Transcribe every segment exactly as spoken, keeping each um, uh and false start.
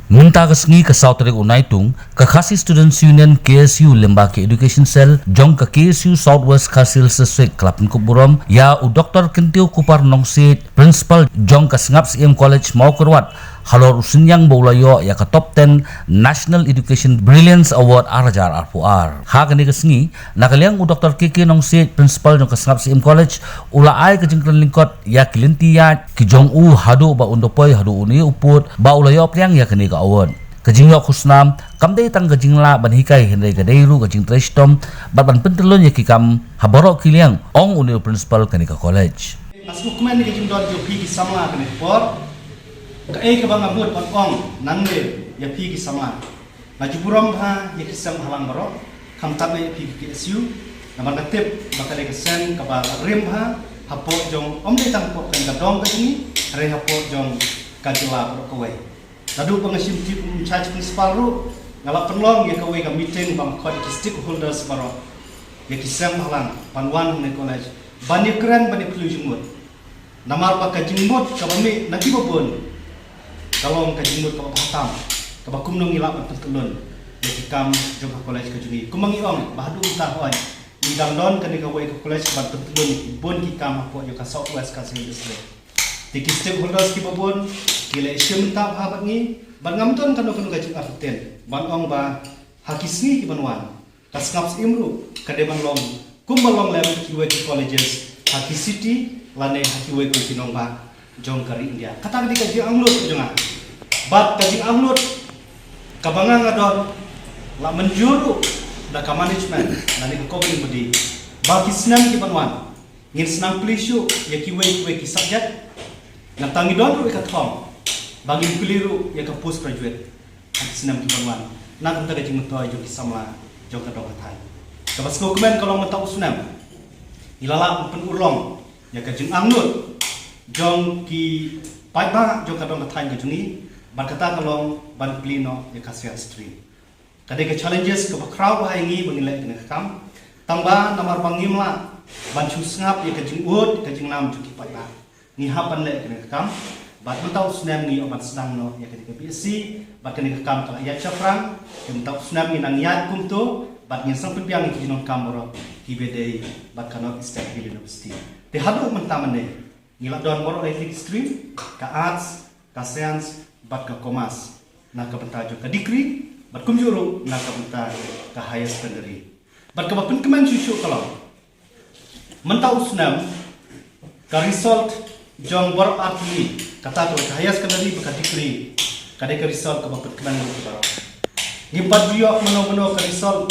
Mynta ka sngi ka saw tarik u Naitung, ka Khasi Students Union K S U lyngba ka Education Cell jong ka K S U South West Khasi Hills District ka la pynkup burom ïa u Doktor Kyntiew Kupar Nongsiej, Principal jong ka Sngap Syiem College Mawkyrwat, halor u synñiang ba u la ïoh ïa ka Top ten National Education Brilliance Award ar hajar arphew ar. Ha kane ka sngi, na ka liang u Doktor K K Nongsiej, Principal jong ka Sngap Syiem College, u la ai ka jingkren lyngkot ïa ki lynti ïaid ki jong u haduh ba un da poi haduh une u pud ba u la ïoh pdiang ïa kane ka award. Ka jingïoh khusnam kam dei tang ka jinglah ban hikai, hynrei ka dei ruh ka jingtrei shitom bad ban pyntyllun ïa ki kam ha baroh ki liang, ong une u principal kane ka college. Nga sngewkmen ïa ka jingdon jong phi ki samla kane ka por. Kaei kaba nga mut ban ong nangne ïa phi ki samla, nga ju burom bha ïa ki seng bhalang baroh, khamtam ïa phi ki K S U. Namar nga tip ba ka dei ka seng kaba la rim bha hapoh jong, ym dei tang hapoh kane ka dong ka jong ngi, hynrei hapoh jong ka jylla baroh kawei. Naduh ba nga shim tip u in-charge principal ruh, nga la pynlong ïa kawei ka meeting ba nga khot ïa ki stakeholders baroh, ïa ki seng bhalang ban wan hangne college ban ïakren, ban ïakylli jingmut. Namar ba ka jingmut kaba mih na kiba bun ka long ka jingmut kaba bha tam, kaba kumno ngi lah ban pyntyllun ïa ki kam jong ka college ka jong ngi. Kumba ngi ong ba haduh mynta hooid ngi dang don kane kawei ka college ban pyntyllun ïa ki bun ki kam hapoh ïa ka South West Khasi Hills District. Te ki stakeholders kiba bun ki la ïashim bynta bha bad ngi, bad ngam don kano kano ka jingartatien ban ong ba ha ki sngi kiban wan ka Sngap Syiem ruh ka dei ban long kumba long lem kiwei ki colleges ha ki city lane ha kiwei ki nongbah jong ka ri India. Kata ka dei ka jingangnud ka jong nga. Bad ka jingangnud kaba nga nga don la mynjur ruh da ka management lane ka governing body ba ki snem kiban wan ngin sa nang plie shuh ïa kiwei kiwei ki subject. Nangta ngi don ruh ïa ka thong ba ngin plie ruh ïa ka postgraduate ha ki snem kiban wan na ka bynta ka jingmyntoi jong ki samla jong ka dong ka thaiñ. Kaba sngewkmen ka long mynta u snem ngi la lah ban pynurlong ïa ka jingangnud jong ki paidbah jong ka dong ka thaiñ ka jong ngi, bad kata ka long ban plie noh ïa ka science stream. Ka dei ka challenges kaba khraw bha ïa ngi ba ngin leh kane ka kam. Tangba namar ba ngim lah ban shu sngap ïa ka jingud ka jingnam jong ki paidbah, ngi hap ban leh kane ka kam. Bad mynta u snem ngi ïoh ban sdang noh ïa kane ka B S C bad kane ka kam ka la ïaid shaphrang. Te mynta u snem ngi nang ïaid kumto bad ngin sa pynbiang ïa ki jingdonkam baroh kiba dei bad ka North Eastern Hill University. Te haduh mynta mynne ngi la don baroh lai ki stream, ka arts, ka science bad ka commerce na ka bynta jong ka degree, bad kumjuh ruh na ka bynta ka higher secondary. Bad kaba pynkmen shuh shuh ka long mynta u snem ka result jong baroh ar tylli, kata ka higher secondary bad ka degree, ka dei ka result kaba pynkmen ruh baroh. Ngim pat ju ïoh mano mano ka result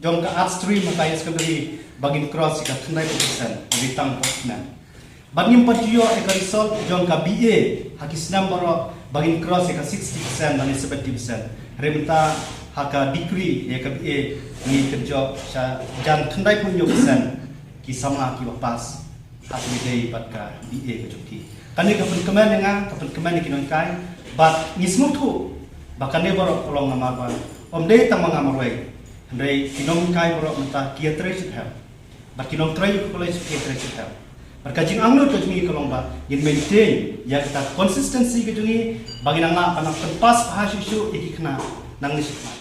jong ka arts stream ha ka higher secondary ba ngin cross ïa ka khyndai phew percent, ka dei tang phew percent. Bad ngim pat ju ïoh ïa ka result jong ka B A ha ki snem baroh ba ngin cross ïa ka sixty percent lane seventy percent. Hynrei mynta ha ka degree ïa ka B A ngi kynjoh sha jan khyndai phew hynñiew percent ki samla kiba pass ha kaba ïadei bad ka B A ka jong ki. Kane ka pynkmen ïa nga, ka pynkmen ïa ki nonghikai, bad ngi sngewthuh ba kane baroh ka long namar ba ym dei tang ma nga marwei, hynrei ki nonghikai baroh mynta ki ïatrei shitrhem, bad ki nongtrei jong ka college ki ïatrei shitrhem. Bad ka jingangnud ka jong ngi ka long ba ngin maintain ïa kata ka consistency ka jong ngi, ba ngin nang lah ban nang pynpass bha shuh shuh ïa ki khynnah nangne shakhmat.